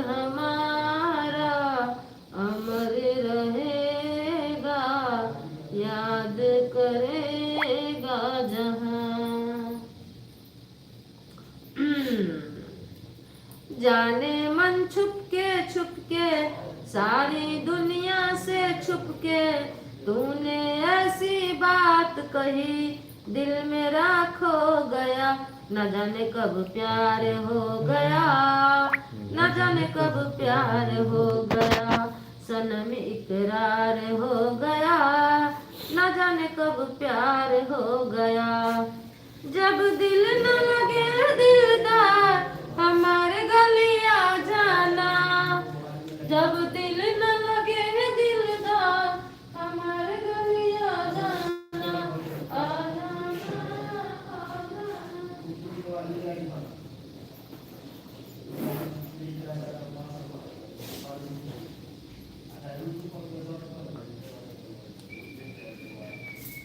हमारा अमर रहेगा, याद करेगा जहां। जाने मन छुप के छुप के, सारी दुनिया से छुप के, तूने ऐसी बात कही, दिल मेरा खो गया। न जाने कब प्यार हो गया, न जाने कब प्यार हो गया, सनम इकरार हो गया, न जाने कब प्यार हो गया। जब दिल न लगे दिलदार, हमारे गली आ जाना। जब दिल न लगे दिलदार, हमारे गली आ जाना, आ जाना, आ जाना।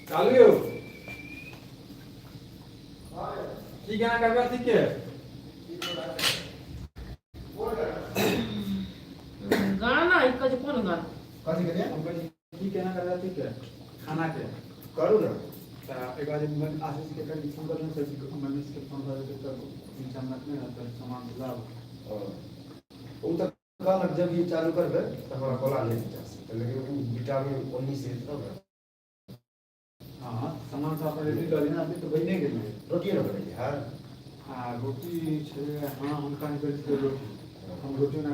चालू यौ। की केना करबै अथी के? गाना ई कहै छै, कोन गाना? कथी कहलियै? हम कहै छी की केना करबै अथी के, खाना के। करू ने। तऽ एक बार आशीष के कनि फोन करने से, मनीष के फोन करके, तब टेंशन रखने रहता सामान लाभ। ओ तऽ कहलक जब ई चालू करबै तऽ हमरा बोला ले तऽ, लेकिन ओ विटामिन ओन्नी से तब ने। हाँ, सामान सब अपन रेडी कऽ लेना, अभी तऽ बने गेलै। रोटिए ने बनेलियै हँ? आ रोटी छै। हाँ, हम कहीं करै छियै रोटी, हम रोटी ना।